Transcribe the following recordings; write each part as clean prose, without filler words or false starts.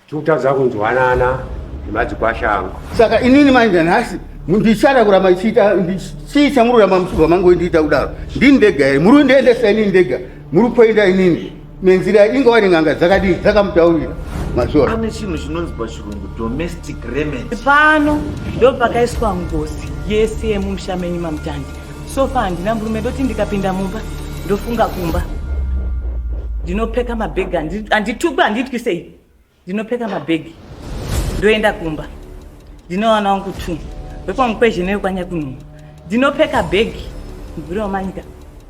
Tikutadza kunzwanana nemadzikwasha angu. Saka inini manje nhasi ndichada kuramba ndichiita chii chamuri kuramba muchibva mangondiita kudaro? Ndini ndega here? Muri kundiendesa inini ndega? Muri kupoinda inini nenzira ingava nen'anga dzakadii dzakamutaurira mazuva Pane chinhu chinonzi pachirungu domestic remedy. Pano ndo pakaiswa ngozi yese yemumusha menyu maMutandi. Sofa handina murume, ndoti ndikapinda mumba ndofunga kumba. Ndinopfeka mabhegi, handitukwi, handitwi sei. Ndinopfeka mabhegi ndoenda kumba. Ndinowana wangu 2 wekwaMukwezhe newekwaNyakunhuma. Ndinopfeka bhegi mvura wamanyika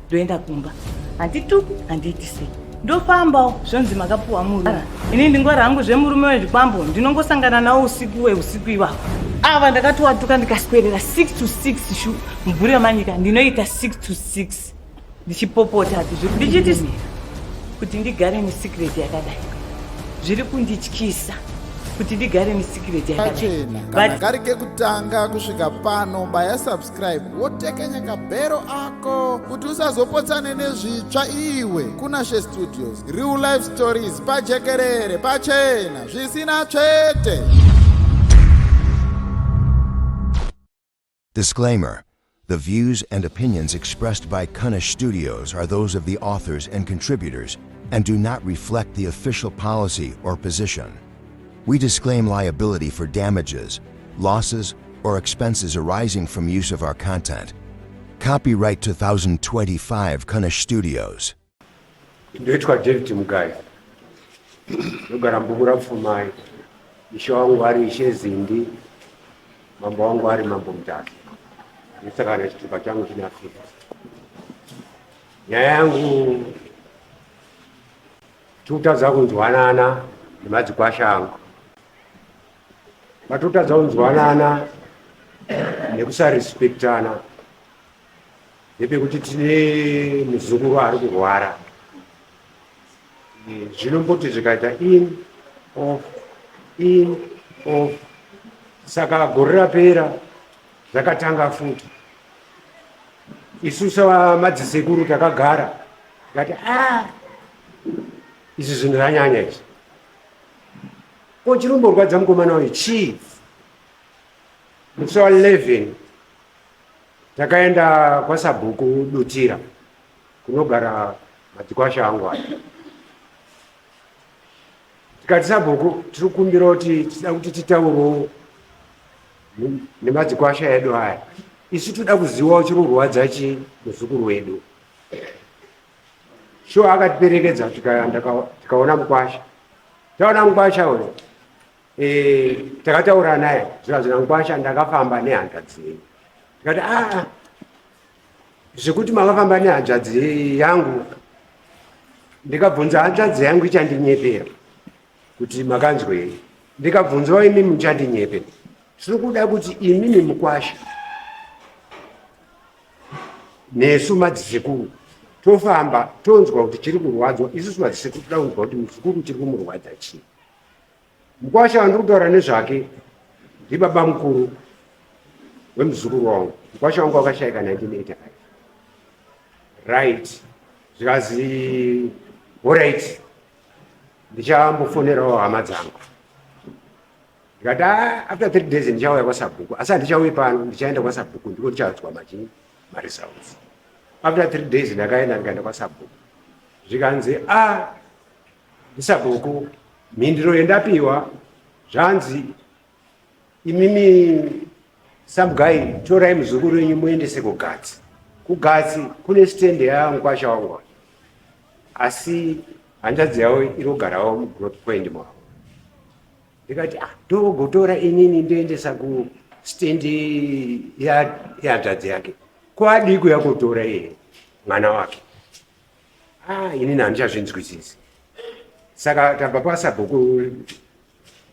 ndoenda kumba. Handitukwi, handiiti sei. Ndofambawo zvonzi makapuwa murume. Ini ndingori hangu zvemurume wezvikwambo, ndinongosangana nawo usiku weusiku iwawo. Ava ndakatowatuka ndikaswerera 6 to 6 shu mvura yamanyika ndinoita 6 to 6 ndichipopota ati zviri ndichiti kuti ndigare nesecret yakadai zviri kundityisa kuti ndigare nesecret yakadai. Pachena kana kari kekutanga kusvika pano, baya subscribe wotekenya kabhero ako kuti usazopotsane nezvitsva iwe. Kunashe Studios, real life stories pajekerere, pachena, zvisina tsvete. Disclaimer: The views and opinions expressed by Kunesh Studios are those of the authors and contributors and do not reflect the official policy or position. We disclaim liability for damages, losses, or expenses arising from use of our content. Copyright 2025 Kunesh Studios. Ndoitwa David Mugayi, ndogara Mbukura Pfumai. Ishe wangu ari Ishe Zindi, mambo wangu ari Mambo Mutasa. Ndosaka na chitupa changu china 50. Nyaya yangu, tikutadza kunzwanana nemadzikwasha angu. Matotadza kunzwanana nekusarespektana ndepekuti tine muzukuru ari kurwara. Zvinomboti zvikaita in off, in off. Saka gore rapera zvakatanga futi. Isu samadzisekuru takagara tikati, a izvi zvinhu zvanyanya izvi, ko chinomborwadza mukomana uyu chii? Musi wa 11 takaenda kwasabhuku Dutira kunogara madzikwasha angu aya, tikati, "Sabhuku, tiri kukumbira kuti tida kuti titaurewo nemadzikwasha edu aya. Isu toda kuzivawo chiri kurwadza chi muzukuru wedu." Sho akatiperekedza, tikaona mukwasha. Taona mukwasha uyu, takataura naye, zvikazvina, "Mukwasha, ndakafamba nehanzvadzi yenyu." Tikati, "Aa, zvekuti makafamba nehanzvadzi yangu, ndikabvunza hanzvadzi yangu ichandinyepera kuti makanzwei, ndikabvunzawo imi muchandinyepera. Tiri kuda kuti imimi mukwasha nesu madzisekuru tofamba tonzwa kuti chiri kurwadzwa. Isusu madzisekuru toda kunzwa kuti muzukuru chiri kumurwadza chii." Mukwasha wandiri kutaura nezvake ndibaba mukuru wemuzukuru wangu. Mukwasha wangu wakashayika 1985, right? Zvikazi, "Alright, ndichambofonerawo hama dzangu." Ndikati, "Ah, after 3 days ndichauya kwasabhuku, asi handichauyi pano, ndichaenda kwasabhuku, ndiko ndichadzwa machi maresults." After 3 days ndakaenda, ndikaenda kwasabhuku, zvikanzi, "A ndisabhuku, mhinduro yendapiwa, zvanzi imimi samugai torai muzukuru wenyu muendese kuGatsi. KuGatsi kune stendi yamukwasha wangu, asi hanzvadzi yavo iri kugarawo muGrowth Point mavo." Ndikati, "Ah, ndogotora inini ndoendesa kustendi yehanzvadzi yake? Ko adii kuya kutora iye mwana wake? Ah, inini handichazvinzwisisi." Saka tabva pasabhuku,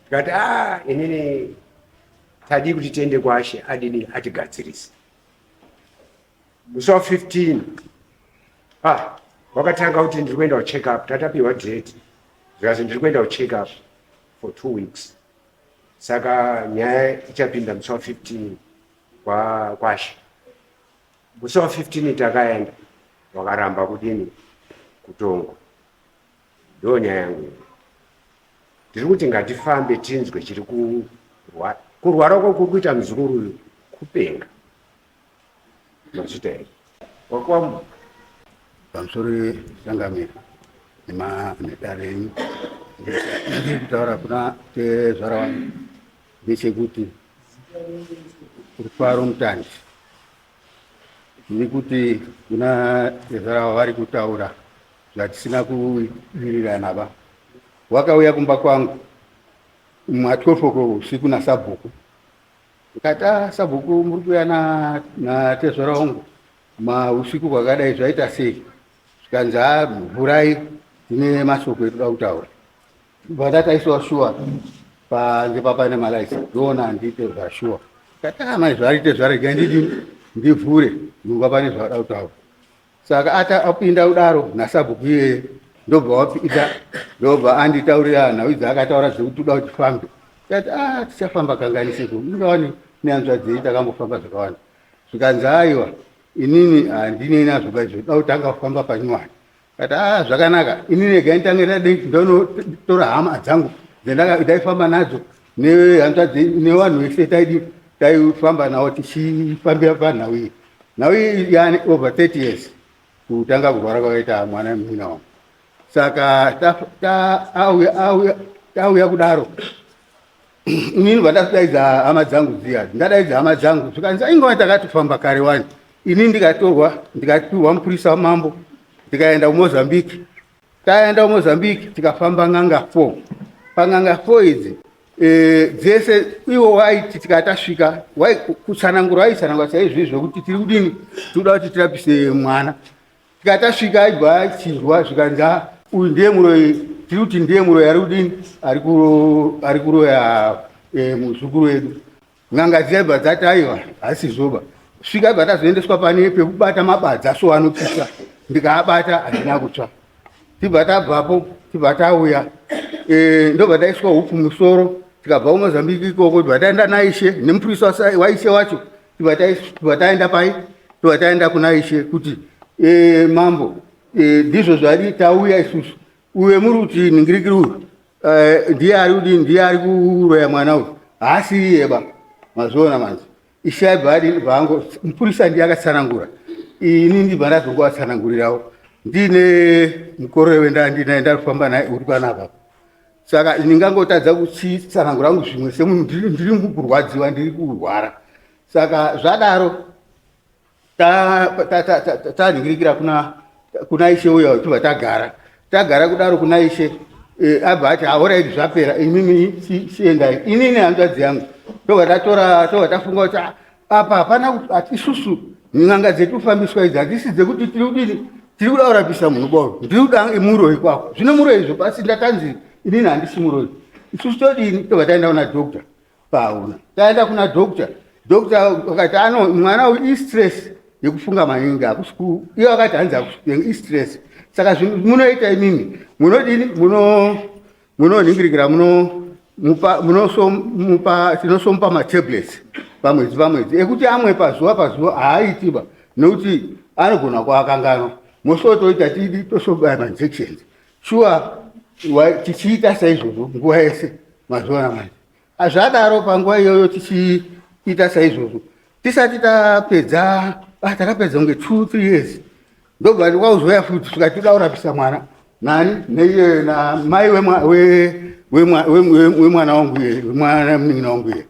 tikati, "Ah, inini tadii kuti tiende kwashe adini atigadzirise." Musi wa15, ah, wakatanga kuti, "Ndiri kuenda kucheck up." Tatapiwa date, zvikazvi, "Ndiri kuenda kucheck up for 2 weeks." Saka nyaya ichapinda musi wa15 kwashe. Musi wa15 takaenda, wakaramba kudini kutongwa. Ndo nyaya yangu iyi. Ndiri kuti ngatifambe tinzwe chiri kurwara. Kurwara uko kuri kuita muzukuru uyu kupenga. Mazvita here? Wakwambo. Pamusoro changamire nedare renyu ndiri kutaura kuna tezvara wangu ndechekuti rufaro mutandi ndiri kuti kuna tezvara wavari kutaura zvatisina kuwirirana ba wakauya kumba kwangu ma 12 o'clock usiku nasabhuku ndikati ah, sabhuku muri kuuya natezvara wangu mausiku kwakadai zvaita sei zvikanzi ha vhurai tine mashoko etoda kutaura bva taiswa shuwa panze papane malaisi ndoona handiite zvashuwa kati ah, mai zvaite zvarega ndidini ndivhure nyumba pane zvavada kutaura Saka ata apinda kudaro nasabhuku iyeye ndobva wapinda ndobva anditaurira nhau dzaakataura dzekuti toda kuti tifambe. Tikati ah tichafamba kanganiseko ingawani nehanzvadzi yenyu takambofamba zvakawanda. Zvikanzi aiwa inini handinei nazvo ba izvo toda kutanga kufamba panyuwani. Kati ah zvakanaka inini regai nditange ndadii ndonotora hama dzangu dzandaifamba nadzo nehanzvadzi nevanhu vese taidii taifamba navo tichifambira panhau iyi. Nhau iyi yaane over 30 years kutanga kurwara kwakaita mwana munin'ina wangu. Saka tauya kudaro inini vandadaidza hama dzangu dziya ndadaidza hama dzangu zvikanzi ingova takatofamba kare wani ini ndikatorwa ndikapiwa mupurisa wamambo ndikaenda kumozambique Taenda kuMozambique tikafamba n'anga 4. Pan'anga 4 idzi e, dzese iwo waiti tikatasvika kutsanangura waitsanangura chaizvo izvo kuti tiri kudini tikuda kuti tirapise mwana tikatasvika aibva achinzwa zvikanzi ah, uyu ndiye muroyi tiri kuti ndiye muroyi ari kudini ari kuroya e, muzukuru wedu N'anga dziya bva dzati aiwa hasizvoba. Svika bva tazoendeswa pane pekubata mabadza so anopisa ndikaabata handina kutsva. Tibva tabvapo tibva tauya e, ndobva taiswa hupfu musoro tikabva kumozambique ikoko tibva taenda naishe nemupurisa waishe wacho tibva taenda pai tibva taenda kuna ishe kuti e, mambo e, ndizvo zvadi tauya isusu uye muri kuti ningirikiri uyu Eh, ndiye ari kudini ndiye ari kuroya mwana uyu haasi iye ba mazviona manje ishe aibva adini bvango mupurisa ndiye akatsanangura ini ndibva ndazongovatsanangurirawo ndine mukorore wendandinaye ndarikufamba naye uri panapa saka ndingangotadza kuchitsanangura hangu zvimwe semunhu ndiri kurwadziwa ndiri kurwara saka zvadaro tanhingirikira kuna kuna ishe uya tobva tagara tagara kudaro kuna ishe eh, abva ati ahoraiti zvapera imimi chiendai inini hanzvadzi yangu tobva tatora tobva tafunga kuti ah, apa hapana isusu n'anga dzetufambiswa idzi hadzisi dzekuti tiri kudini tiri kuda kurapisa munhu boro ndiri kuda muroyi kwako zvino muroyi izvo pasi ndatanzi inini handisi muroyi isusu todini tobva taenda kuna doctor pauna taenda kuna doctor doctor akati ano mwana uyu istress yekufunga maningi hakusi iyo akati hanzi hakusi istress saka munoita imimi munodini muno munonhingirikira munomupa munosomupa tinosomupa matablets pamwedzi pamwedzi ekuti amwe pazuva pazuva haaitiba nekuti anogona kuakanganwa mosotoita tidi tosobaya mainjections shuwa tichiita saizvozvo nguva yese mazuva namanje Zvadaro panguva iyoyo tichiita saizvozvo tisati tapedza ah, takapedza kunge two three years ndobva kwauzouya futi tikati toda kurapisa mwana nani neiye namai wemwana wangu iye wemwana munin'ina wangu iye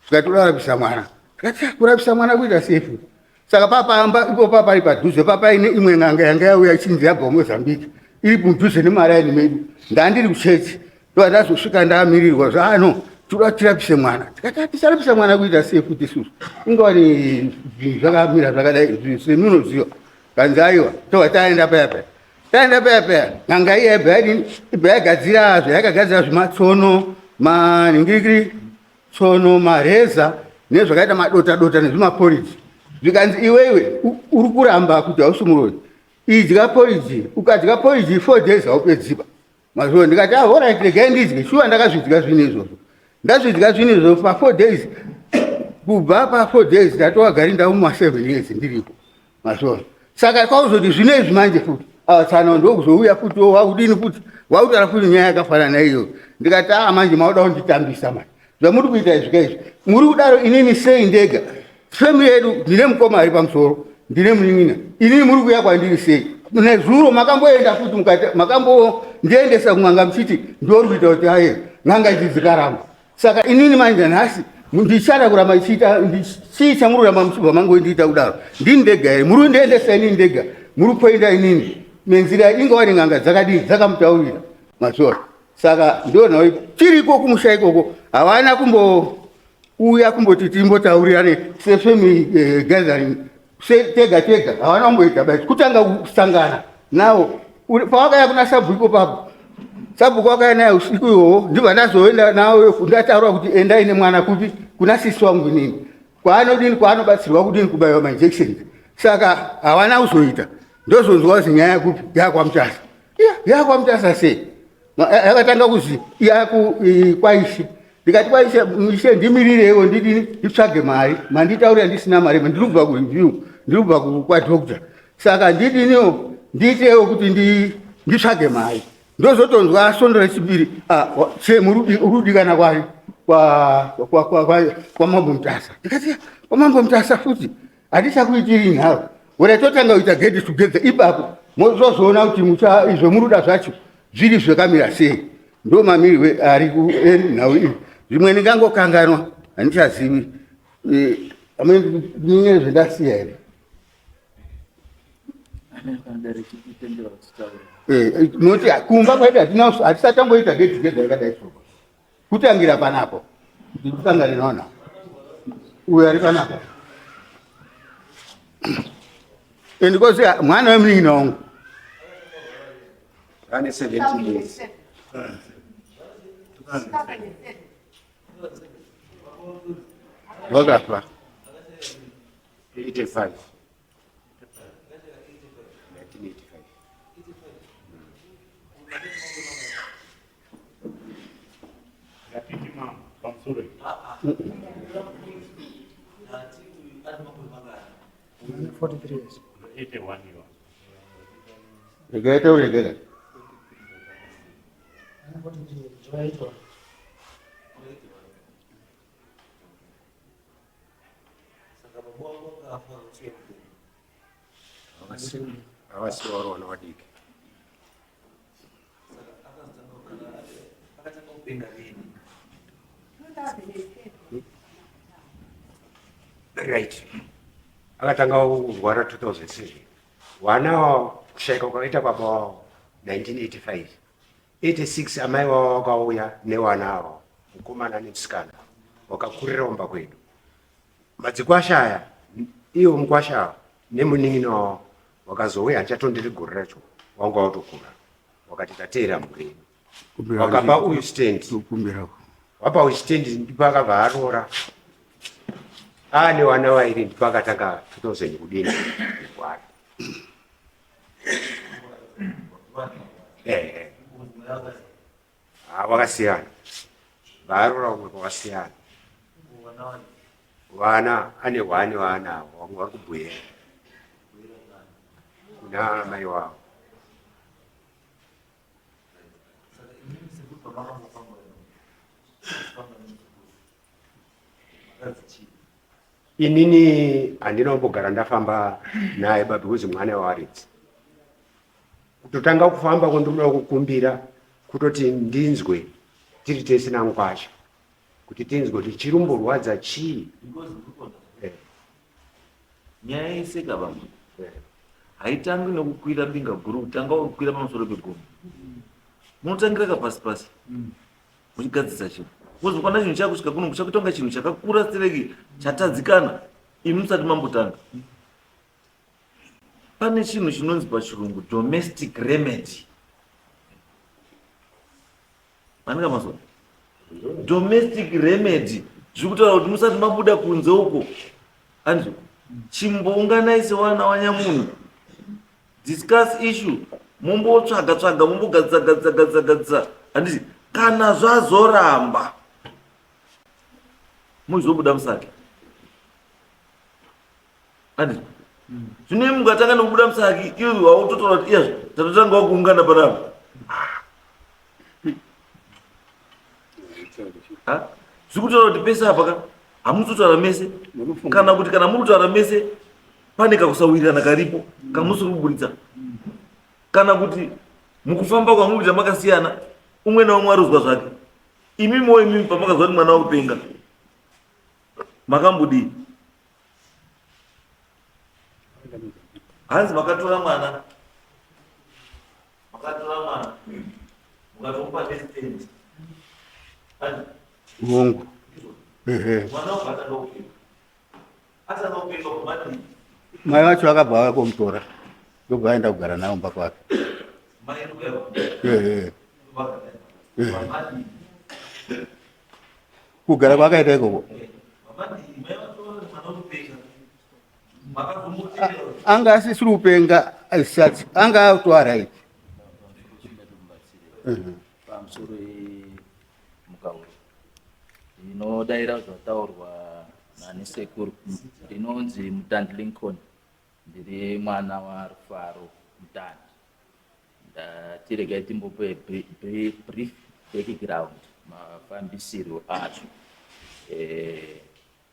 tikati toda kurapisa mwana tikati ah, kurapisa mwana kuita sei futi saka papamba ipo papari padhuze papaine imwe n'anga yanga yauya ichinzi yabva kumozambique iri mudhuze nemaraini medu ndandiri kuchechi ndo ndazosvika ndamirirwa zvaano toda tirapise mwana tikati tisarapisa mwana kuita sei futi isusu ingawani zvinhu zvakamira zvakadai semunoziva kanzi aiwa tobva taenda paya paya taenda paya paya n'anga iya ibva yadini ibva yagadzira zvayakagadzira zvimatsono maningirikiri tsono mareza nezvakaita madota dota nezvimaporiji zvikanzi iweiwe uri kuramba kuti hausi muroyi idya poriji ukadya poriji four days haupedziba mazuva ndikati ahorit ah, regai ndidye shuwa ndakazvidya zvinhu izvozvo ndazvidya zvinhu izvozvo pa four days kubva pa four days ndatowagari ndauma seven years ndiripo Mazviona? Saka kwauzoti zvino izvi manje futi ava tsano ndokuzouya futi wakudini futi Wautaura futi nyaya yakafanana iyoyo. Ndikati aa manje mauda kunditambisa manje. Zvamuri kuita izvi kaizvi. Muri kudaro inini sei ndega? Family yedu ndine mukoma ari pamusoro, ndine munin'ina. Inini muri kuuya kwandiri sei? Nezuro makamboenda futi mukati makambondiendesa kun'anga muchiti ndiwo uri kuita kuti aye n'anga idzi dzikaramba. Saka inini manje nhasi ndichada kuramba ndichiita chii chamuri kuramba muchibva mangondiita kudaro? Ndini ndega here? Muri kundiendesa inini ndega? Muri kuenda inini nenzira ingawani n'anga dzakadii dzakamutaurira mazviona? Saka ndonhau tiriko kumusha ikoko havana kumbouya kumboti timbotaurirane sefamily eh, gathering tega tega havana kumboita basi kutanga kusangana nawo pawakaya kuna sabhuku papo sabhuku wakaya naye usiku iwowo ndibva ndazoenda nawo ndataura kuti endai nemwana kupi kuna sisi wangu inini kwaanodini kwaanobatsirwa kudini kubaiwa mainjections saka havana kuzoita ndozonzwa kuzi nyaya kupi yakwamutasa yakwamutasa sei yakatanga kuzi yaku kwaishe ndikati kwaishe ishe ndimirirewo ndidini nditsvage mari manditaurira ndisina mari ndiri kubva kureview ndiri kubva kwadoctor saka ndidiniwo ndiitewo kuti nditsvage mari ndozotonzwa svondo rechipiri chemurudikana kwayo kwamambo mutasa ndikati kwamambo mutasa futi handichakuitiri nharo wena totanga kuita get together ipapo mozozoona kuti mucha izvo muruda zvacho zviri zvakamira sei ndo mamirirwe ari nhau iyi zvimwe ndingangokanganwa handichazivi eh, amene zvendasiya here eh, noti kumba kwedu hatisati tamboita get together yakadai so kutangira panapo ndikusangane naona uyo ari panapa and because mwana wemunin'ina wangu ane 17 years wakafa 85 Regai tauregera. Havasi varoona vadiki. Right. Akatanga kurwara 2007. Vana kushaika kwakaita baba wavo 1985. 86 amai wavo vakauya nevana avo mukomana nemusikana wakakurira kumba kwedu. Madzikwasha aya iwo mukwasha awa nemunin'ina wavo wakazouya handichatonderi gore racho wanga watokura wakati tateera mhuri yedu wakapa uyu stand wapa uyu stand ndipo akabva aroora aane wana vairi ndipo akatanga 2000 kudini kurwara eh, eh. Ah, wakasiyana vaarora umwe kwakasiyana vana ane hwani vaanavo vamwe vari kubhuera kuna mai wavo inini handina kumbogara ndafamba naye ba because mwana wawaridzi kutotanga kufamba kwandinoda kukumbira kutoti ndinzwe tiri tese nangwasha kuti tinzwe kuti chirumborwadza chii eh. Nyaya yese ka vamwe eh. haitangi nekukwira mbinga guru kutanga kukwira pamusoro pegomo munotangira ka pasi pasi mm. muchigadzirisa chinhu mozokwana chinhu chakusvika kuno chakutonga chinhu chakakura stereki chatadzikana imi musati mambotanga Pane chinhu chinonzi pachirungu domestic remedy. Manika mazwa? Domestic remedy zviri kutaura kuti musati mabuda kunze uko. Anzi chimbounganai sewana wanyamunhu. Discuss issue mombotsvaga tsvaga mombogadzisa gadzisa gadzisa gadzisa handiti kana zvazoramba muzobuda musake Andi. Zvino imi mukatanga nekubuda musaki iwe wautotaura kuti iyazvo tatotanga wakuungana panapa. Zviri kutaura kuti pese apa ka hamusi kutaura mese, kana kuti kana muri kutaura mese pane kakusawirirana karipo kamusiri kuburitsa, kana kuti mukufamba kwamuri kuita makasiyana, umwe naumwe aruzwa zvake. Imimiwo imimi pamakazwa kuti mwana wakupenga makambodii? Hanzi makatora mwana, makatora mwana mukatomupa nestand. Hongu. Mwana wabva atanga kupenga, atanga kupenga kumadii? Mai vacho vakabva vauya komutora, ndobva aenda kugara naye kumba kwake. Mai ndokuyava Ehe. Kugara kwakaita ikoko anga asisiri kupenga as such, anga atoa right. Pamusoro mukauro, ndinodaira zvataurwa nani sekuru. Ndinonzi Mutandi Lincoln, ndiri mwana waRufaro Mutandi. Ndati regai timbope brief background mafambisirwo azvo.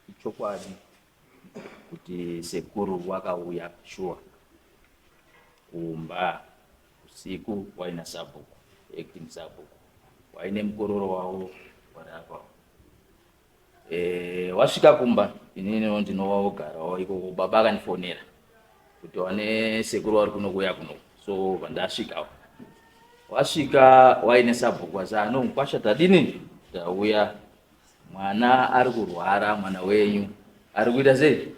Ichokwadi kuti sekuru wakauya sure kumba usiku waina sabhuku, acting sabhuku, waine mukororo wavo warapa. Wasvika kumba, inini ndinogarawo ikoko. Baba akandifonera kuti wane sekuru vari kuno kuuya kuno, so vandasvikawo. Wasvika waine sabhuku, asi ano mukwasha, tadini, tauya, mwana ari kurwara, mwana wenyu ari kuita sei,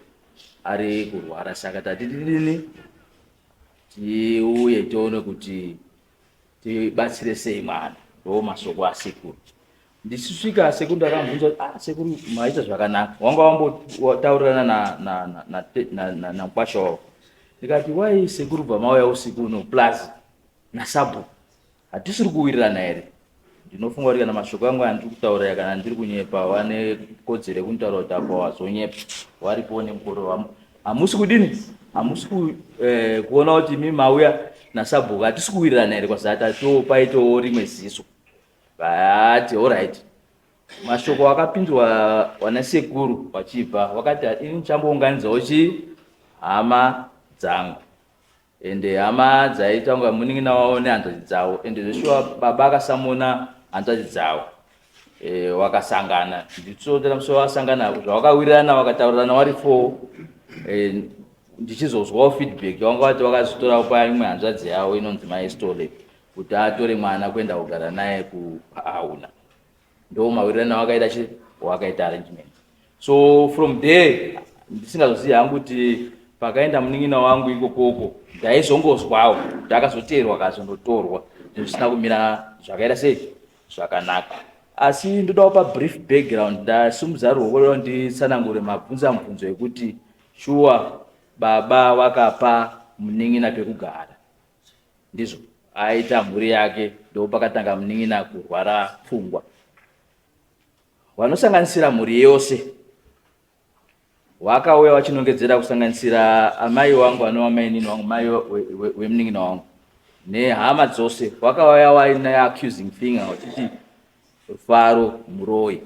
ari kurwara, saka tati tidini, tiuye tione kuti tibatsire sei mwana. Ndo masoko asekuru. Ndichisvika, sekuru ndakamubvunza kuti, "Ah, sekuru, maita zvakanaka." Wanga wambotaurirana namukwasha wavo. Ndikati, "Wai sekuru bva mauya usiku uno plus nasabhuku? Hatisiri kuwirirana here?" Ndinofunga kuti kana mashoko angu andiri kutaura, kana ndiri kunyepa, wane kodzero yekunditaura kuti apa wazonyepa. Waripo nemukororo, hamusi kudini, hamusi kuona kuti imi mauya nasabhuku, hatisi kuwirirana here? Kwazati paitowo rimwe ziso. Vati alright. Mashoko akapindurwa wana sekuru vachibva wakati, "Ini ndichambounganidzawo chi hama dzangu." Ende hama dzaita kunga munin'ina wavo nehanzvadzi dzavo. Ende zveshuwa baba akasamona hanzvadzi dzavo, wakasangana nditsotera musi wakasangana, zvawakawirirana, wakataurirana wari four. Ndichizozwawo feedback, wanga vati wakazotora paimwe hanzvadzi yavo inonzi Maestole kuti atore mwana kuenda kugara naye kuAuna. Ndo mawirirano wakaita chi wakaita arrangement. So from there ndisingazozivi hangu kuti pakaenda munin'ina wangu ikokoko, ndaizongozwawo kuti akazoteerwa, akazondotorwa, zvisina kumira zvakaita sei zvakanaka. Asi ndoda kupa brief background. Ndasumudza ruoko reo nditsanangure mabvunza mubvunzo yekuti shuwa baba vakapa munin'ina pekugara, ndizvo aita mhuri yake. Ndo pakatanga munin'ina kurwara pfungwa, vanosanganisira mhuri yose wakauya vachinongedzera, kusanganisira amai wangu anova mainini wangu, mai wemunin'ina wangu, nehama dzose. Wakauya waine accusing finger vachiti Rufaro muroi.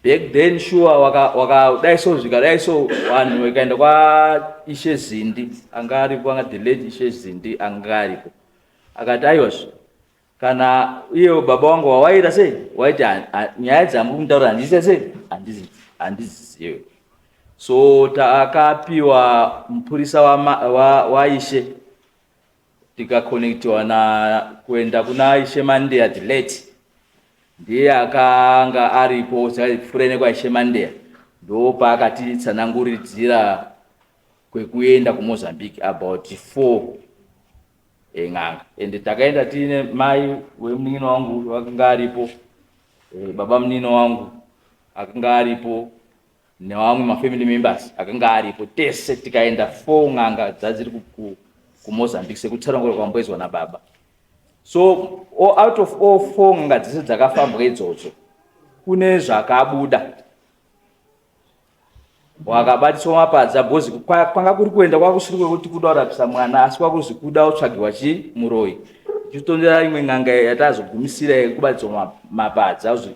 Back then sure wakadai so, zvikadai so, vanhu vakaenda kwaIshe Zindi anga aripo, anga the late Ishe Zindi anga aripo, akati aiwazve kana iye baba wangu wawaita sei, waiti nyaya dzamuri kumutaura handisi sei, handizizive. So takapiwa mupurisa waIshe wa tikakonektiwa na kuenda kuna Ishe Mandeya the late, ndiye akanga aripo furene kwaIshe Mandeya. Ndo paakatitsananguridzira kwekuenda kuMozambique about four n'anga. Ende takaenda tiine mai wemunin'ina wangu vakanga aripo, baba munin'ina wangu akanga aripo, nevamwe mafamily members akanga aripo tese. Tikaenda four n'anga dzadziri kuMozambique sekutsanangura kwamboizwa nababa. So out of all four n'anga dzese dzakafambwa idzodzo, kune zvakabuda, wakabatiswa mapadza, because kwanga kuri kuenda kwakusiri kwekuti kuda kurapisa mwana, asi kwakuzi kuda kutsvagiwa chi muroi. Tichitondera imwe n'anga yatazogumisira yekubatidzwa mapadza zve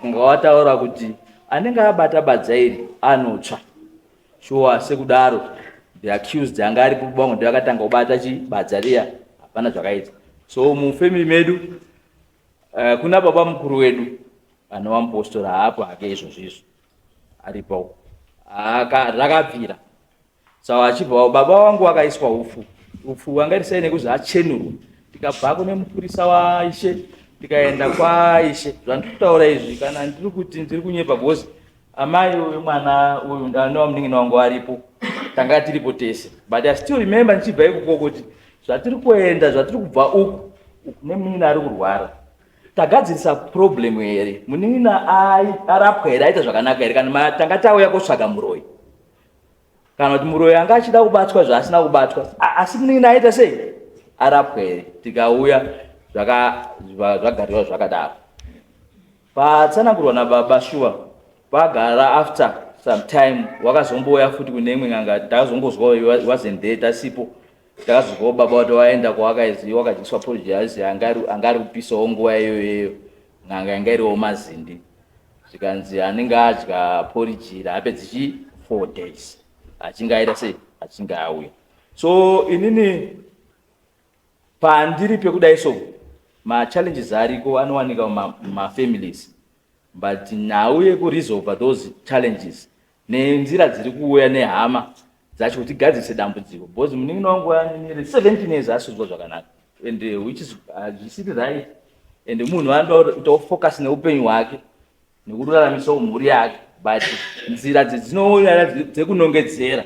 kunga wataura kuti anenge abata badza iri anotsva. Shuwa sekudaro the accused anga aripo baba vangu ndiye akatanga kubata chi badza riya hapana zvakaita. So mufamily medu kuna baba mukuru wedu anova mupostora haapo hake izvozvo izvo aripo rakabvira saka achibva baba vangu vakaiswa upfu upfu wanga risai nekuzi achenurwa tikabva kune mupurisa waishe tikaenda kwaishe zvandiri kutaura izvi kana ndiri kuti ndiri kunyepa because amai uyu mwana uyu anova munin'ina wangu aripo tanga tiripo tese but i still remember ndichibva ikoko kuti zvatiri kuenda zvatiri kubva uku uku nemunin'ina ari kurwara tagadzirisa problem here munin'ina arapwa here aita zvakanaka here kana tanga tauya kotsvaga muroyi kana kuti muroyi anga achida kubatwa zvaasina kubatwa asi munin'ina aita sei arapwa here tikauya zvagariwa zvakadaro Patsanangurwa nababa shuwa pagara after some time wakazombouya futi kune imwe n'anga takazongozwa wasn't there tasipo takazozwawo baba kuti waenda kwawakaizi wakadyiswa porridge yazi anga ari kupisawo nguva iyoyo iyoyo n'anga yanga iriwo mazindi zvikanzi anenge adya porridge iri apedzi chi four days achinge aita sei achinge auya so inini Pandiri pekudai so ma challenges ariko anowanika muma families but nhau yekuresolver those challenges nenzira dziri kuuya nehama dzacho kuti tigadzise dambudziko because munin'ina wangu anine 17 years asuzwa zvakanaka and which is hazvisiri right and munhu anoda kuitawo focus neupenyu hwake nekuraramisawo mhuri yake but nzira dzinouya dzekunongedzera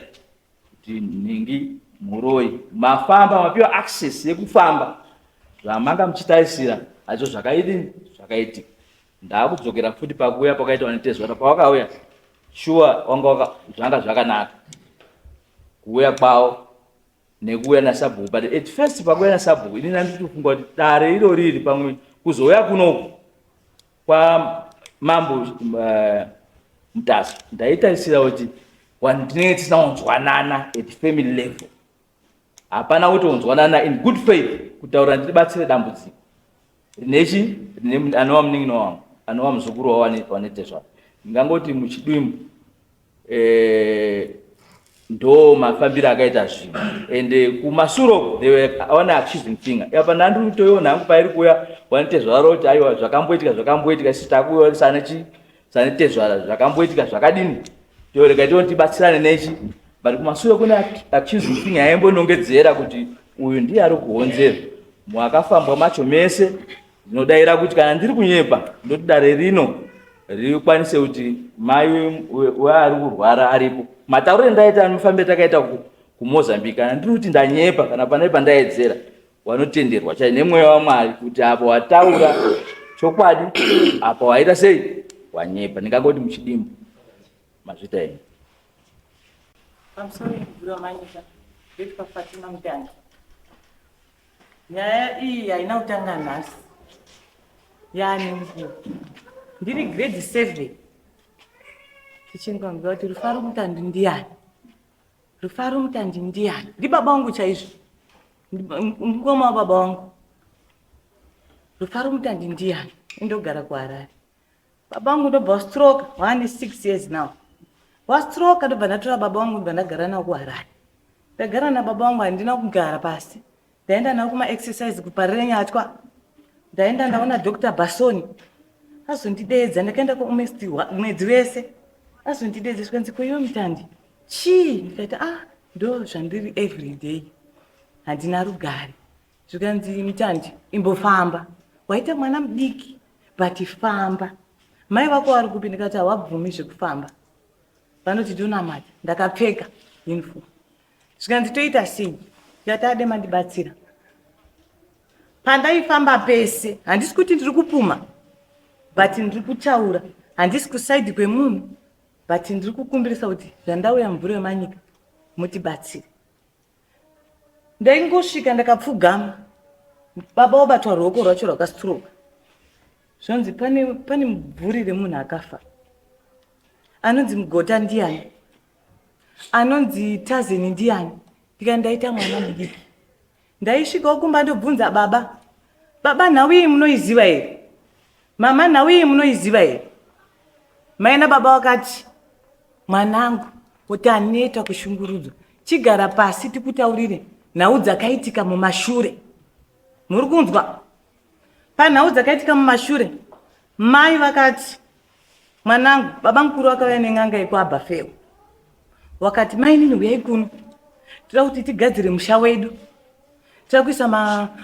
kuti nhingi muroyi mafamba mapiwa access yekufamba zvamanga muchitarisira hazvo zvakaidini zvakaitika ndakudzokera futi pakuuya pakaita vanetezvara pawakauya shuwa wanga zvanga zvakanaka kuuya kwavo nekuuya nasabhuku but at first pakuuya nasabhuku ini ndanditofunga kuti dare iro riri pamwe kuzouya kunoku kwamambo Mutasa ndaitarisira kuti vanhu tinenge tisina kunzwanana at family level hapana kutonzwanana in good faith kutaura nditibatsire dambudziko rinechi rine anova munin'ina wangu anova muzukuru wawanetezvaro ndingangoti muchidimbu eh, ndo mafambiro akaita zvinhu and kumasure they were one accusing finger apa ndandiri kutoiona hangu pairi kuuya wanetezvara kuti aiwa zvakamboitika zvakamboitika isi takuuya sane chi sane tezvara zvakamboitika zvakadini torega tione tibatsirane nechi but kumasure kune accusing finger yaimbonongedzera kuti uyu ndiye ari kuhonzera mwakafambwa macho mese Ndinodaira kuti kana ndiri kunyepa ndoti dare rino rikwanise kuti mai weari kurwara aripo. Matauriro endaita mafambiro takaita kuMozambique kana ndiri kuti ndanyepa kana pane pandaedzera wanotenderwa chai nemweya waMwari kuti apo wataura chokwadi apa waita sei wanyepa. Ndingangoti muchidimbu mazvita henyu. Pamusoro muguru wamanyika ndoitwa Fatima Mutandi. Nyaya iyi haina kutanga nhasi, yaane nguva. Ndiri grade 7 tichingonzwa kuti Rufaro Mutandi ndiyani, Rufaro Mutandi ndiyani? Ndibaba wangu chaizvo, mukoma wababa wangu. Rufaro Mutandi ndiyani? Indogara kuHarare. Baba vangu ndobva wastroke, waane 6 years now. Wastroke ndobva ndatora baba vangu ndobva ndagara navo kuHarare. Ndagara nababa vangu handina kugara pasi. Ndaenda navo kuma exercise kuParirenyatwa. Ndaenda ndaona Dr. Basoni. Azondideedza ndakaenda kualmost mwedzi wese. Azondideedza zvikanzi ko iwe Mutandi chii? Ndikati ah ndo zvandiri every day. Handina rugare. Zvikanzi Mutandi imbofamba. Waita mwana mudiki but famba. Mai vako vari kupi? Ndikati hawabvumi zvekufamba. Vanoti tonamata. Ndakapfeka uniform. Zvikanzi toita sei? Ndikati ade mandibatsira. Pandaifamba pese handisi kuti ndiri kupuma but ndiri kutaura handisi kusaidi kwemunhu but ndiri kukumbirisa kuti zvandauya mvura yemanyika mutibatsire. Ndaingosvika ndakapfugama baba wabatwa ruoko rwacho rwakastroka zvonzi pane, pane mubvuri remunhu akafa anonzi mugota ndiyani anonzi tazeni ndiyani ndikati ndaita mwana mudiki ndaisvikawo kumba ndobvunza baba. Baba, nhau iyi munoiziva here? Mama, nhau iyi munoiziva here? Mai nababa vakati, mwanangu, kuti aneta kushungurudzwa, chigara pasi tikutaurire nhau dzakaitika mumashure. Muri kunzwa? Panhau dzakaitika mumashure, mai vakati, mwanangu, baba mukuru vakauya nen'anga yekuAbhafewo. Wakati, mainini huyai kuno, toda kuti tigadzire musha wedu. Toda kuisa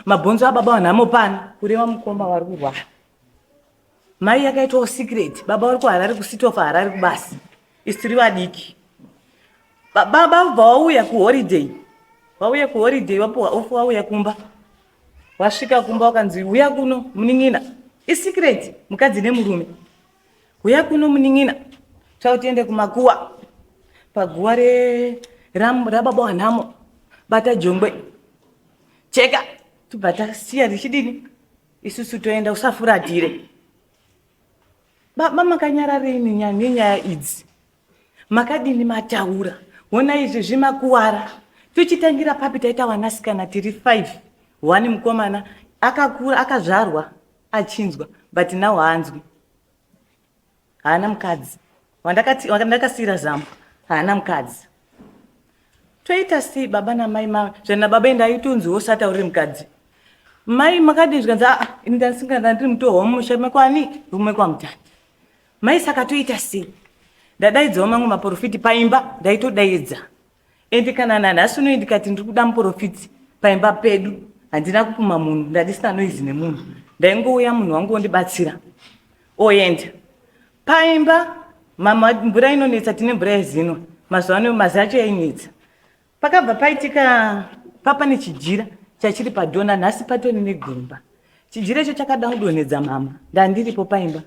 mabhonzo ababa vanhamo pano, kureva mukoma vari kurwara. Mai yakaitwawo secret, baba vari kuHarare, kuCity of Harare kubasa, isu tiri vadiki. Baba vabva vauya kuholiday, vauya kuholiday, vapuwa off, vauya kumba. Wasvika kumba wakanzi uya kuno munin'ina, isecret, mukadzi nemurume. Uya kuno munin'ina, toda kuti tiende kumakuwa, paguwa rababa wanhamo, bata jongwe, cheka, tobva tasiya richidini, isusu toenda, usafuratire. Baba makanyararei nenyaya idzi? Makadini mataura? Hona izvi zvimakuwara. Tochitangira papi? Taita vanasikana tiri 5, 1 mukomana akakura akazvarwa achinzwa, but now haanzwi, haana mukadzi. Wandakasiyira zambo haana mukadzi. Toita sei baba namai? Zvana baba enda aitonziwo usataurire mukadzi. Mai makadini? Zvikanzi aa, ini ndandisingada, ndiri mutohwa mumusha mekwani rumwe kwaMutandi. Mai, saka toita sei? Ndadaidzawo mamwe maprofiti paimba, ndaitodaidza. Ende kana nanhasi unoi ndikati ndiri kuda muprofiti paimba pedu, handina kupuma munhu, ndandisina noizi nemunhu. Ndaingouya munhu wangu wondibatsira oenda paimba. Mama, mvura inonetsa, tine mvura yezinwa mazuva ano, mazi acho yainetsa. Pakabva paitika papa nechijira chachiri padhona, nhasi patori negomba. Chijira icho chakada kudonhedza mama, ndandiripo paimba.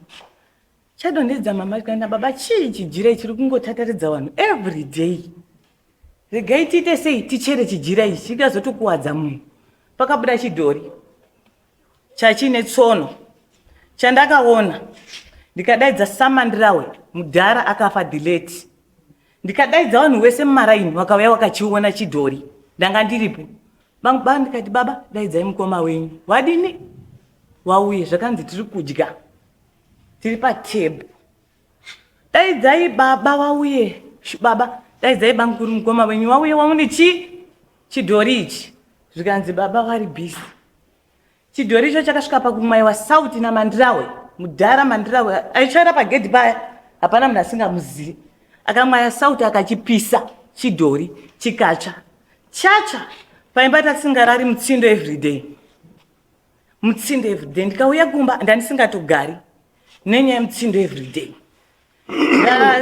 Chadonhedza mama, kana baba, chii chijira ichi chiri kungotataridza vanhu every day? Regai tiite sei, tichere chijira ichi, chikazotokuwadza munhu. Pakabuda chidhori chachine tsono chandakaona, ndikadaidza Samandirawe mudhara akafa dileti, ndikadaidza vanhu vese mumaraini vakauya vakachiona chidhori. Ndanga ndiripo baba, ndikati baba, daidzai mukoma wenyu wadini wauye. Zvakanzi tiri kudya tiri patebhu, daidzai baba wauye, baba daidzai bamukuru mukoma wenyu wauye waune chi chidhori ichi. Zvikanzi baba vari busy. Chidhori icho chakasvika pakumwaiwa sauti naMandirawe mudhara. Mandirawe aitsvaira pagedhi paya, hapana munhu asingamuzivi. Akamwaya sauti akachipisa chidhori, chikatsva. Chatsva paimba tasingarari, mutsindo everyday, mutsindo everyday. Ndikauya kumba ndandisingatogari nenyaya yemutsindo everyday.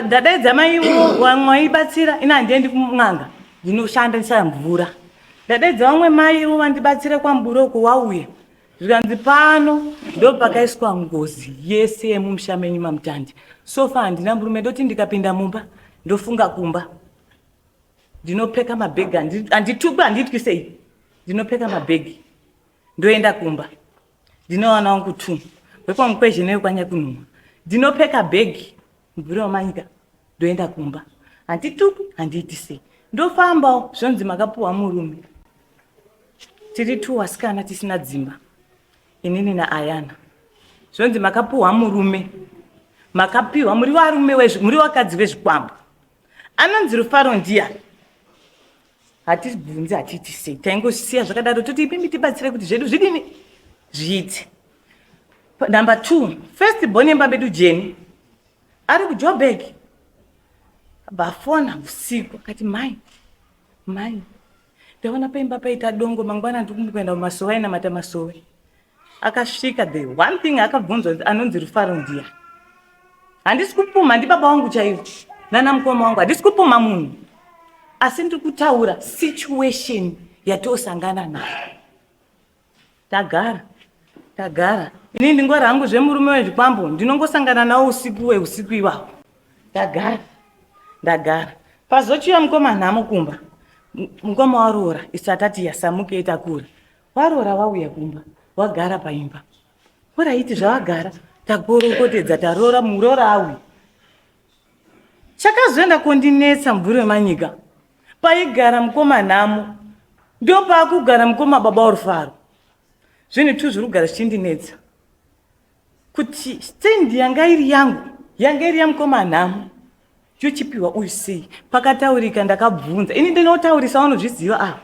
Ndadaidza maivo vamwe vaibatsira, ina handiendi kun'anga, ndinoshanda ndisaya mvura. Ndadaidza vamwe maivo vandibatsire kwaMburoko, wauya. Zvikanzi pano ndo pakaiswa ngozi yese yemumusha menyu maMutandi. Sofa handina murume, ndoti ndikapinda mumba ndofunga kumba. Ndinopfeka mabhegi, handitukwi, handiitwi sei, ndinopfeka mabhegi ndoenda kumba. Ndinowana wangu tu wekwaMukwezhe newekwaNyakunhumwa. Ndinopfeka bhegi mvura wamanyika ndoenda kumba, handitukwi, handiiti sei, ndofambawo. Zvonzi makapuwa murume. Tiri tu wasikana tisina dzimba, inini naAyana. Zvonzi makapuwa murume, makapiwa muri varume, muri vakadzi vezvikwambo. Anonzi Rufaro ndiyani? Hatibvunzi, hatiiti sei, taingosiya zvakadaro, toti ipimi tibatsire kuti zvedu zvidini zviite. Number 2, first born yemba medu Jeni ari kuJobek. Bafona usiku akati, mai, mai, ndaona paimba paita dongo, mangwana ndiri kuenda kumasowe. Ainamata masowe. Akasvika, the one thing akabvunzwa, anonzi Rufaro ndiya? Handisi kupuma, ndibaba wangu chaivo nana mukoma wangu, handisi kupuma munhu, asi ndiri kutaura situation yatosangana nayo. Tagara tagara, ini ndingori hangu zvemurume wezvikwambo, ndinongosangana nawo usiku weusiku iwawo. Tagara ndagara, pazochiuya mukoma nhamo kumba. Mukoma waroora, isu atati yasamuke takura. Waroora, wauya kumba, wagara paimba. Oraiti zvavagara, takorokotedza, taroora, muroora auya. Chakazoenda kondinetsa mvuri wemanyika, paigara mukoma nhamo ndopaakugara mukoma baba waRufaro. Zvinhu tu zviri kugara zvichindinetsa kuti stendi yanga iri yangu, yanga iri yamukoma Nhamo, yochipiwa uyu sei? Pakataurika ndakabvunza, ini ndinotaurisa, vanozviziva ava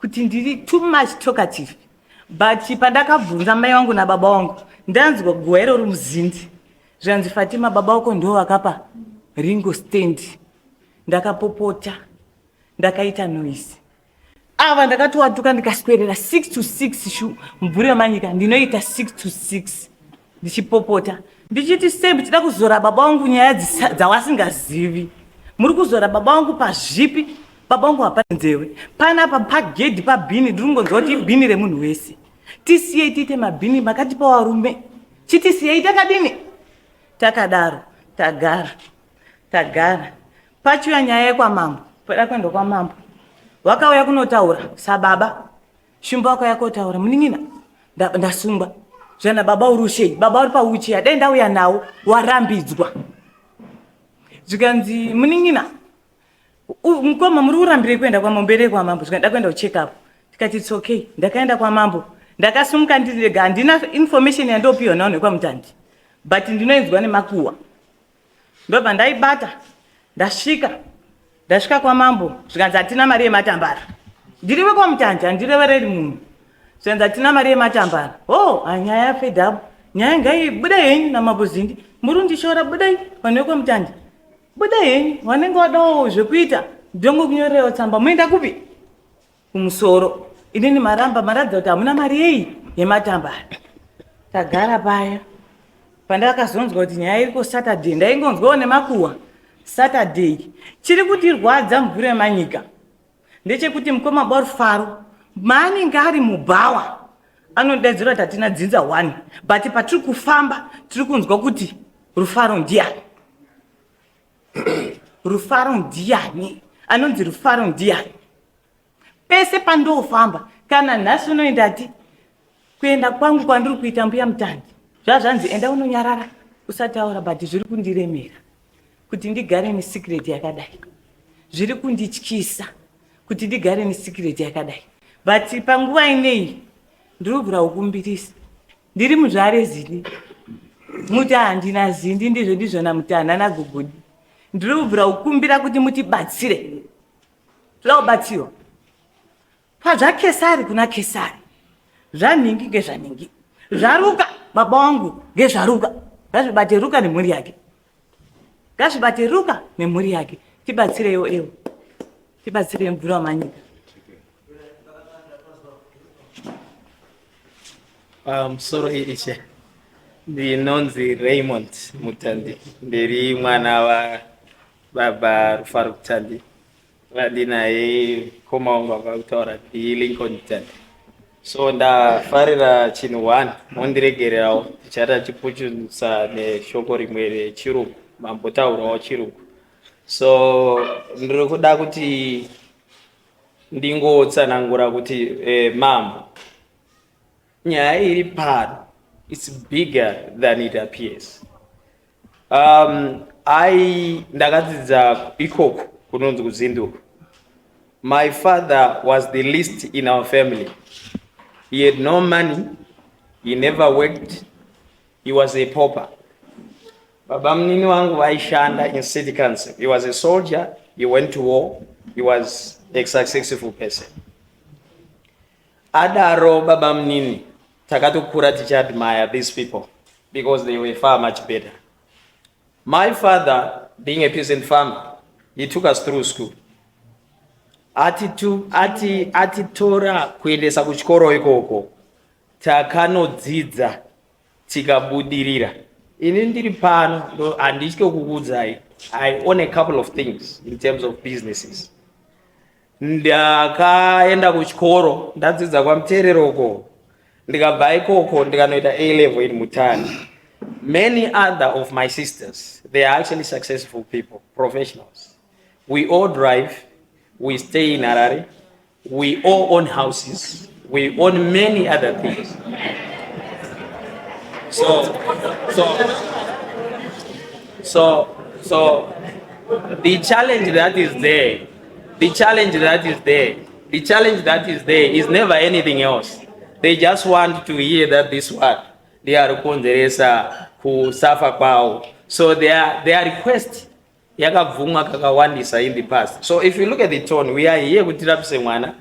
kuti ndiri too much talkative, but pandakabvunza mai vangu nababa vangu, ndanzwa guwa iroro muzindi, zvanzi Fatima, baba vako ndo vakapa Ringo stand. Ndakapopota, ndakaita noise, ava ndakatowatuka, ndikaswerera 6 to 6 shu mvura yemanyika ndinoita 6 to 6 ndichipopota, ndichiti sei muchida kuzora baba vangu nyaya dzawasingazivi? Muri kuzora baba vangu pazvipi? Baba vangu hapana nzewe panapa pagedhi pabhini, ndiri kungonzwa kuti ibhini remunhu wese. Tisiyei tiite mabhini, makatipa varume, chitisiyei takadini? Takadaro tagara, tagara. Pachiuya nyaya yekwamambo, pada kuenda kwamambo, vakauya kunotaura sababa Shumba, wakauya kotaura, munin'ina ndasungwa zvana baba uri ushei, baba uri pauchiya, dai ndauya nawo warambidzwa. Zvikanzi munin'ina, mukoma muri kurambirei kuenda kwamambo? Ere kwamambo, zvikanzi da kuenda kucheck up. Tikati it's okay. Ndakaenda kwamambo, ndakasumuka ndiri ndega, handina information yandopiwa nawo nekwaMutandi, but ndinoinzwa nemakuhwa. Ndobva ndaibata, ndasvika, ndasvika kwamambo, zvikanzi hatina mari yematambara. Ndiri wekwaMutandi, handirevereri munhu. Zvikanzi hatina mari yematambara. O oh, nyaya yafedhapo, nyaya ngaibude henyu namambo Zindi, muri kundishora, budai vanhu vekwaMutandi, buda henyu, vanenge vadawo zvekuita ndongokunyorerewo tsamba, moenda kupi? Kumusoro. Inini maramba, maratidza kuti hamuna mari yei yematambara. Tagara paya pandakazonzwa kuti nyaya iriko Saturday, ndaingonzwawo nemakuhwa Saturday. Chiri kutirwadza mvura yemanyika ndechekuti mukoma Borufaro maanenge ari mubhawa anodaidzira kuti hatina dzinza one, but patiri kufamba tiri kunzwa kuti Rufaro ndiani, Rufaro ndiani, anonzi Rufaro ndiani pese pandofamba. Kana nhasi unoendati kuenda kwangu kwandiri kuita, mbuya Mutandi, zvazvanzi enda unonyarara usataura, but zviri kundiremera kuti ndigare nesecret yakadai, zviri kundityisa kuti ndigare nesecret yakadai. But panguva inei ndiri kubvira kukumbirisa, ndiri muzvare Zini, muti handina Zindi, ndizvo ndizvona Mutana naGogodi. Ndiri kubvira kukumbira kuti mutibatsire, toda kubatsirwa pazvaKesari kuna Kesari, zvanhingi ngezvanhingi, zvaruka baba wangu ngezvaruka, ngazvibate Ruka nemhuri yake, ngazvibate Ruka nemhuri yake. Tibatsireiwo ewo, tibatsirei mvura wamanyika. Pamusoro ishe, ndinonzi Raymond Mutandi, ndiri mwana wababa Rufaro Mutandi, vandinaye koma wangu ava kutaura ndiLincoln Mutandi. So ndafarira chinhu one, mondiregererawo tichata chipuchunsa neshoko rimwe rechirungu, mambotaurawo chirungu. So ndiri kuda kuti ndingotsanangura kuti mambo, nyaya iri pano, it's bigger than it appears. I ndakadzidza ikoko kunonzi kuZinduko. My father was the least in our family. He had no money, he never worked, he was a pauper. Baba munini wangu vaishanda in city council. He was a soldier, he went to war, he was a successful person. Adaro baba munini, takatokura tichiadmire these people because they were far much better. My father, being a peasant farmer, he took us through school. Atitora ati kuendesa kuchikoro ikoko, takanodzidza, tikabudirira. Ini ndiri pano, handitye kukuudzai, I own a couple of things in terms of businesses. Ndakaenda kuchikoro, ndadzidza kwaMuterero uko, ndikabva ikoko ndikanoita A level in Mutani. Many other of my sisters, they are actually successful people, professionals. We all drive, we stay in Harare, we all own houses, we own many other things. So the challenge that is there, the challenge that is there, the challenge that is there is never anything else. They just want to hear that this one ndiye ari kukonzeresa kusafa kwavo. So their request yakabvumwa kakawandisa in the past. So if you look at the tone, we are here kuti tirapise mwana.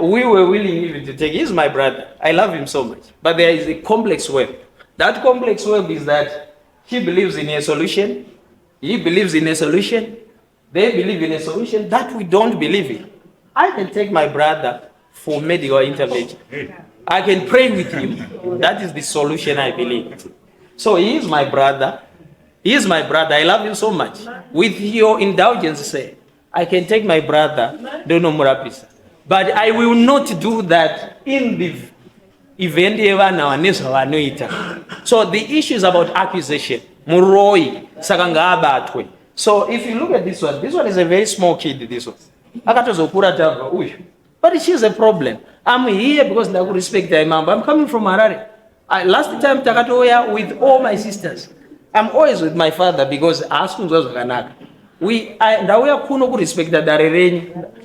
We were willing even to take, he's my brother, I love him so much. But there is a complex web. That complex web is that he believes in a solution, he believes in a solution, they believe in a solution that we don't believe in. I can take my brother for medical intervention. I can pray with him. That is the solution I believe. So he is my brother. He is my brother. I love him so much. With your indulgence, say, I can take my brother, ndonomurapisa. But I will not do that in the event yevanhu ava nezvavanoita. So the issue is about accusation. Muroi, saka ngaabatwe. So if you look at this one, this one is a very small kid, this one. Akatozokura tabva uyu. But she's a problem. I'm here because ndakurespecta mambo. I'm coming from Harare. Last time takatouya with all my sisters. I'm always with my father because haasi kunzwa zvakanaka. Ndauya kuno kurespecta dare renyu.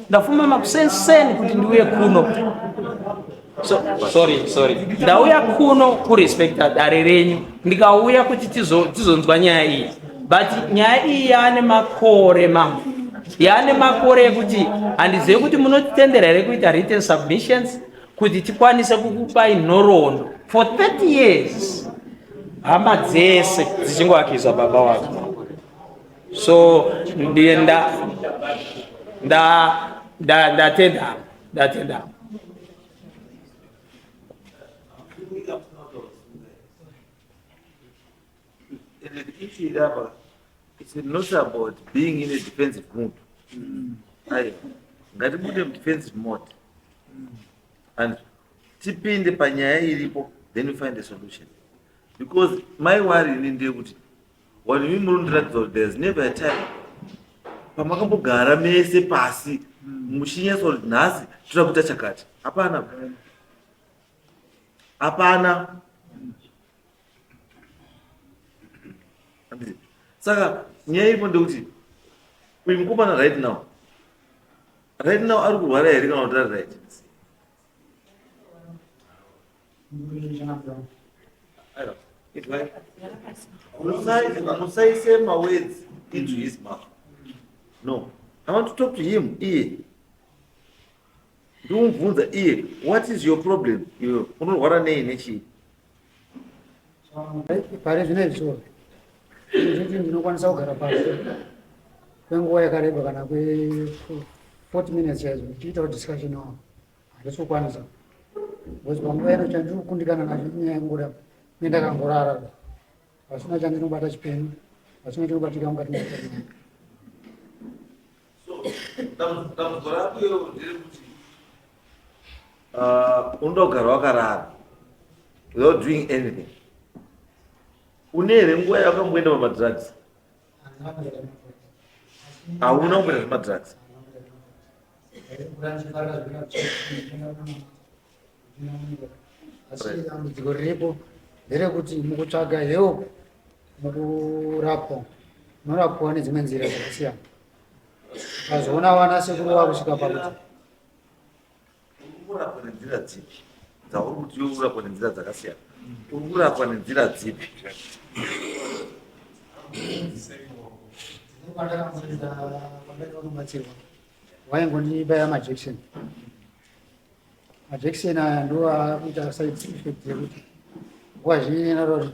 Ndafuma makusenseni kuti ndiuye kuno. So, sorry, sorry. Ndauya kuno kurespecta dare renyu. Ndikauya kuti tizonzwa nyaya iyi. But nyaya iyi yaane makore mambo. Yaane makore ekuti handizivi kuti munotitendera here kuita written submissions kuti tikwanise kukupai nhoroondo for 30 years hama dzese dzichingoakizwa baba wako. So ndiye ndatenda ndatenda. And the issue is about, it's not about being in a defensive mood. Aiwa, ngatibude mudefensive mode and tipinde panyaya iripo, then we find a solution. Because my worry ini ndeyekuti vanhu imi muri kundiratidza kuti there's never a time pamakambogara mese pasi muchinyatsa kuti nhasi toda kuita chakati. Hapana, hapana. Saka nyaya iripo ndekuti uyu mukomana right now ari kurwara here kana kuti ari right? Musaise mawords into his mouth. No, I want to talk to him. Iye ndikumubvunza iye, what is your problem? Iwe unorwara nei, nechii? Pari zvino izvo zviti ndinokwanisa kugara pasi kwenguva yakareba kana kwe 40 minutes chaizvo ndichiitawo discussion wavo, handisi kukwanisa because panguva ino chandiri kukundikana nacho inyaya yenguda nendakangorara, pasina chandinobata chipenyu, pasina chinobatika mukati meupenyu hwangu. So dambudziko rako iwewe nderekuti unoda kugara wakarara without doing anything. Une here nguva yawakamboenda pamadrugs? Hauna kumboenda zvemadrugs? Asi dambudziko riripo nderekuti mukutsvaga help, mukurapwa, unorapwa nedzimwe nzira dzakasiyana. Ukazoona vana sekuru vakusvika pakuti Uri kurapwa nenzira dzipi dzauri kuti iwe urapwa nenzira dzakasiyana? Uri kurapwa nenzira dzipi? Kwandakamboenda, kwandaida kunobatsirwa, vaingondibaya majekiseni. Majekiseni aya ndo akuita side effect yekuti nguva zhinji narori.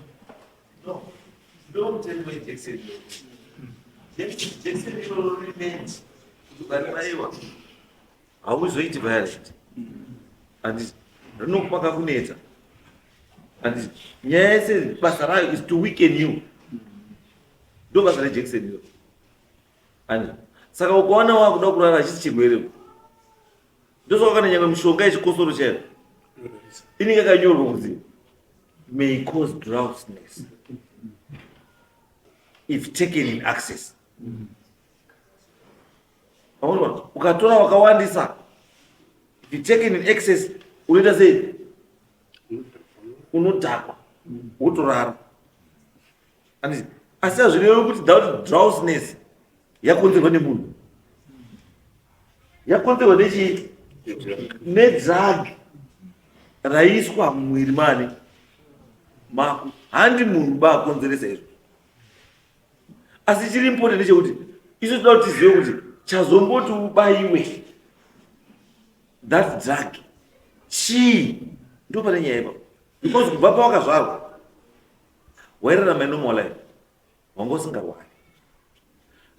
No, ndo mutemo wejekiseni. Jekiseni iroro rimeant kuti ukaribaiwa hauzoiti violent, handiti? Rinokupa kakunetsa, handiti? Nyaya yese, basa rayo is to weaken you. Ndo basa rejekiseni iro, handiti? Saka ukaona wakuda kurara, hachisi chirwere. Ndosaka kana nyangwe mishonga yechikosoro chaiyo inenge yakanyorwa kunzi may cause drowsiness if taken in excess. Aona, ukatora wakawandisa, if you taken in excess, unoita sei? Unodhakwa, wotorara, handiti? Asi hazvirevi kuti that drowsiness yakonzerwa nemunhu, yakonzerwa nechii? Nedrug. Raiswa mumwiri mani mako handi munhu ba akonzeresa izvo asi chiri important ndechekuti isu toda kuti tizive kuti chazomboti ubaiwe that drug chii ndo pane nyaya ipapo because kubva pawakazvarwa wairarama inormal life wanga usingarwari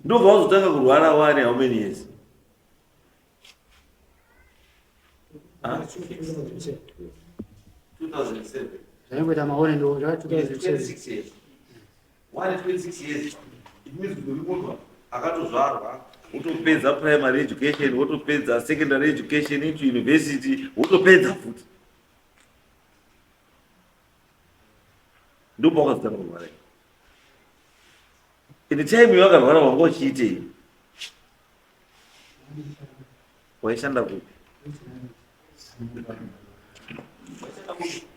ndobva wazotanga kurwara wane how many years Ah? 2007. Zvaingoita maone ndo zva 2007. 26 years. One 26 years. It means kuti uri munhu akatozvarwa wotopedza primary education wotopedza secondary education into university wotopedza futi ndopawakazotanga kurwara in the time yawakarwara wanga uchiitei waishanda kupi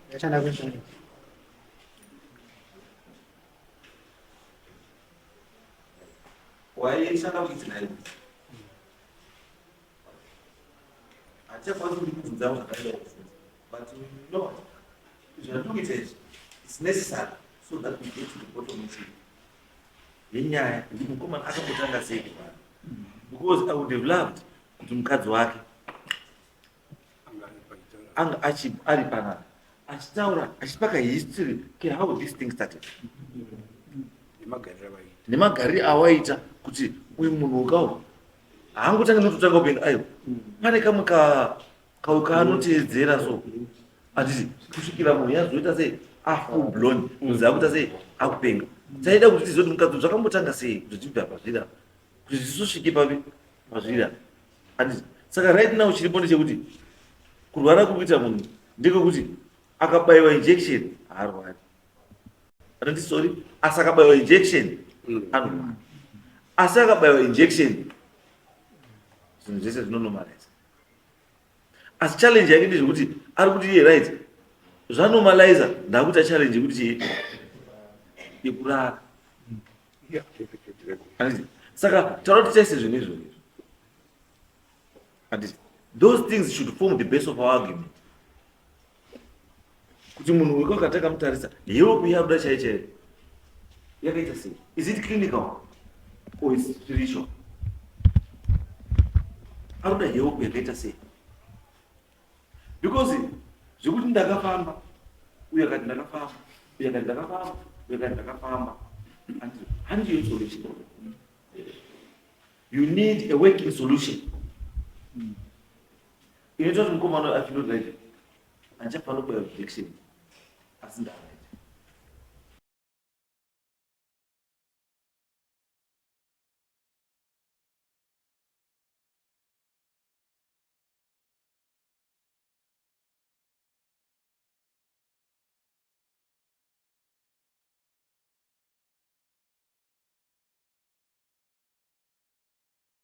Ndaishanda kupi waishanda kupi naye hatichakwanisi kuti kubvunza zvakaida kubvunza but you know what zvatikuita izvi it's necessary so that we get to the bottom of it yenyaya yekuti mukomana akambotanga sei kurwara because i would have loved kuti mukadzi wake anga ari panapa achitaura achipa kahistory ke how this thing started nemagariro awaita kuti uyu munhu ukawo haangotangi nototanga kupenga aiwa pane kamwe kaanoteedzera so handiti kusvikira munhu yazoita sei afull blown kunzi akuita sei akupenga taida kuti tizive kuti mukadzi zvakambotanga sei kuti tibve apa zviri apa kuti tisosvike papi pazviri apa handiti saka right now chiripo ndechekuti kurwara kuri kuita munhu ndekekuti akabaiwa injection haarwari anoti sorry asi akabaiwa injection anorwara asi akabaiwa injection zvinhu zvese zvinonomarisa asi challenge yake ndezvekuti ari kuti iye right zvanomaliza ndakuita challenge yekuti chii yekurara saka taura kuti taise zvinhu izvozvo handiti those things should form the base of our argument kuti munhu weko akatanga mutarisa help yakuda chai chaiyo yakaita sei is it clinical or is spiritual akuda help yakaita sei because zvekuti ndakafamba uyo akati ndakafamba uyo akati ndakafamba uyo akati ndakafamba handiyo solution you need a working solution inoita kuti mukomana afeel like handichafanira kubaya injection asi ndave